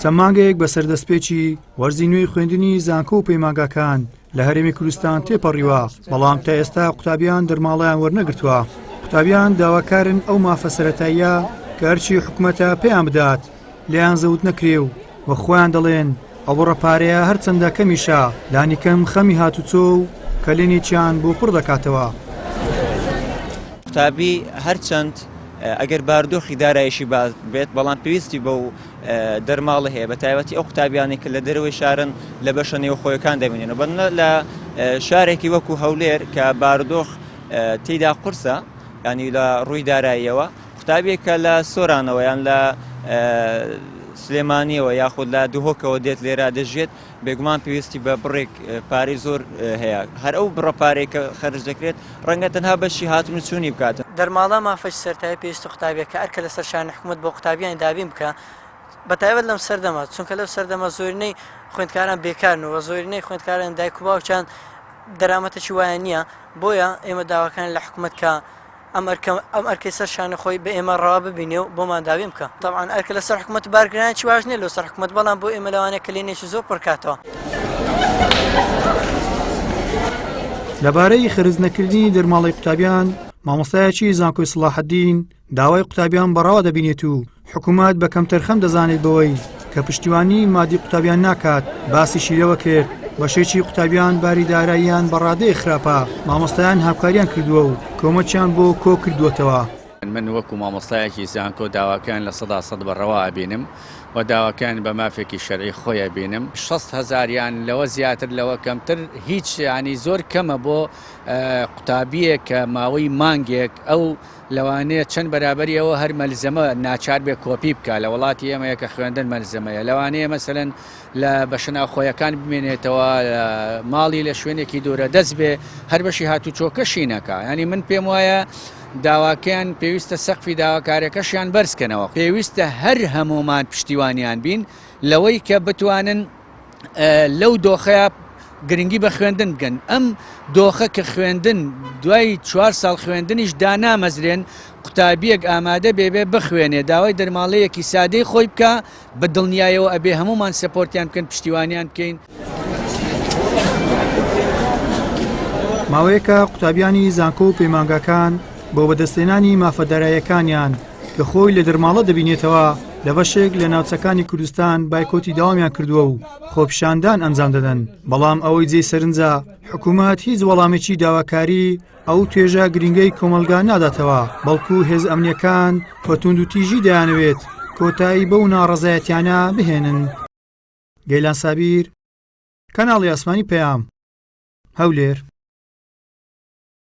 چەند مانگێک بەسەر دەستپێکی وەرزی نوێی خوێندنی زانکۆ و پەیمانگاکان لە هەرێمی کوردستان تێپەڕیوە، بەڵام تا ئێستا قوتابیان دەرماڵەیان وەرنەگرتووە. قوتابیان داواکارن ئەو مافە سەرەتاییە کە ئەرکی حکومەتە پێیان بدات، لێیان زەوت نەکرێ و وەک خۆیان دەڵێن ئەو بڕە پارەیە هەرچەندە کەمیشە لانیکەم خەمی هاتوچۆ و کەلێنێکیان بۆ پڕ دەکاتەوە. قوتابی هەرچەند ئەگەر باردۆخی دارایشی باش بێت بەڵام پێویستی بەو دەرماڵە هەیە بە تایبەتی ئەو قوتابیانەی کە لە دەرەوەی شارن لە بەشە نێوخۆیەکان دەبینن بەنە لە شارێکی وەکو هەولێر کە باردۆخ تێدا قورسە ینی لە ڕووی داراییەوە قوتابیەک کە لە سۆرانەوە یان لە سلێمانیەوە یاخود لە دهۆکەوە دێت لێرە دەژێت بێگومان پێویستی بە بڕێک پارەی زۆر هەیە هەر ئەو بڕە پارەی کە خەرج دەکرێت ڕەنگە تەنها بەشی هاتن و چوونی بکات. دەرماڵە مافێکی سەرەتایی پێویستی قوتابیە کە ئەرکە لەسەر شانی حکومەت بۆ قوتابیانی دابین بکا بەتایبەت لەم سەردەمە چونکە لەو سەردەمە زۆرینەی خوێندکاران بێکارن و زۆرینەی خوێندکاران دایک و باوکیان دەرامەتێکی وایان نییە بۆیە ئێمە داواکارین لە حکومەت کە ئەم ئەرکە ئەم ئەرکەی سەر شانی خۆی بە ئێمە ڕەوا ببینێ و بۆمان دابین بکا. تەبعەن ئەرکە لەسەر حکومەت بارگرانیی واش نییە لەسەر حکومەت بەڵام بۆ ئێمە لەوانەیە کەلێنێکی زۆر پڕ کاتەوە. لەبارەی خەرج نەکردنی دەرماڵەی قوتابیان، مامۆستایەکی زانکۆی سڵاحەدین داوای قوتابیان بە ڕەوا دەبینێت و حکومەت بە کەمتەرخەم دەزانێت بەوەی کە پشتیوانی مادی قوتابیان ناکات، باسیشی لەوە کرد بەشێکی قوتابیان باری داراییان بە ڕادەیەک خراپە مامۆستایان هاوکاریان کردووە و کۆمەکیان بۆ کۆکردووەتەوە. من وەکو مامۆستایەکی زانکۆ داواکەیان 100% بە ڕەوا ئەبینم و داواکەیان بە مافێکی شەرعی خۆی ئەبینم. 60 هەزار یان لەوە زیاتر لەوە کەمتر هیچ یانی زۆر کەمە بۆ قوتابییەک کە ماوەی مانگێک ئەو لەوانەیە چەند بەرابەری ئەوە هەر مەلزەمە ناچار بێ کۆپی بکا لە وڵاتی ئێمەیە کە خوێندن مەلزەمەیە لەوانەیە مەسەلەن لە بەشە ناوخۆیەکان بمێنێتەوە ماڵی لە شوێنێکی دوورە دەست بێ هەر بەشی هاتوچۆکەشی نەکا ینی من پێم وایە داواکەیان پێویستە سەقفی داواکارەکەشیان بەرزکەنەوە پێویستە هەر هەمومان پشتیوانیان بین لەوەی کە بتوانن لەو دۆخەیە گرنگی بە خوێندن بگەن ئەم دۆخە کە خوێندن دوای چوار ساڵ خوێندنیش دانامەزرێن قوتابیەک ئامادە بێ بێ بخوێنێ داوای دەرماڵەیەکی سادەی خۆی بکە بە دڵنیایەوە ئەبێ هەمومان سەپۆرتیان بکەن پشتیوانیان بکەین. ماوەیەکە قوتابیانی زانکۆ و پەیمانگاکان بۆ بەدەستهێنانی مافە داراییەکانیان کە خۆی لە دەرماڵە دەبینێتەوە لە بەشێک لە ناوچەکانی کوردستان بایکۆتی داوامیان کردووە و خۆپیشاندان ئەنجام دەدەن بەڵام ئەوەی جێی سەرنجە حکوومەت هیچ وەڵامێکی داواکاری ئەو توێژە گرنگەی کۆمەلگا ناداتەوە بەڵکو هێز ئەمنیەکان بە توندوتیژی دەیانەوێت کۆتایی بەو ناڕەزایەتیانە بهێنن. گەیلان سابیر، کەناڵی ئاسمانی پەیام، هەولێر.